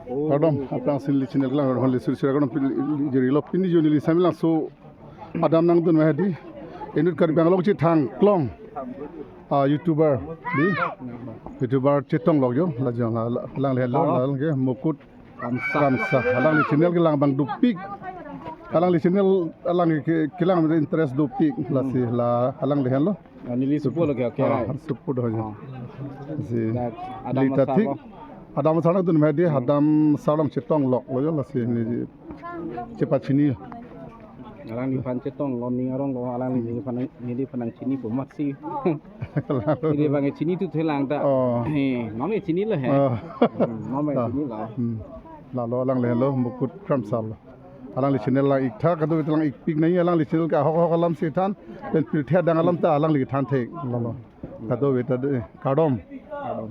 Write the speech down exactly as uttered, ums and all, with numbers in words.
Kardom, aphrangsi neli channel kelang, kardom, neli suri suri kardom, pil-, jiri lo pini jo neli Samelangso adam nangdun ma hedi. Inut Karbi Anglong chethang klong. Ah, YouTuber, di? YouTuber Chetong Lok jo, la jo, la, la, alangli henlo, la, alangli ke Mukut Kramsa. Alangli channel kelang abang dopik. Alangli channel, alangli ke, kelang interest dopik. Lasi, la, alangli henlo. Ah, neli supo lo ke, oke, ah, right. Supo do jo. Ah. Si. Dak, adam neli asar thik lo. Adam asar nangdun ma hedi, adam asar along Chetong Lok lo jo, lasi neli chepachini. Alangliphan Chetong Lok ning arong lo, alangli neliphan, neliphan nangchinipo masi. Neli abang chini tu thelang ta. Oh. Eh, mame chinilo he. Oh. Hmm, mame, ah, chinilo. Hmm. Lalo alangli henlo, Mukut Kramsa lo. Alangli channel lang-ik tha, kadokave lang-ik pik nangji, alangli channel ke ahok ahok alam si than, pen pirthe adang alam ta alangli than thek. Lalo. Kadokave ta de, kardom. Kardom.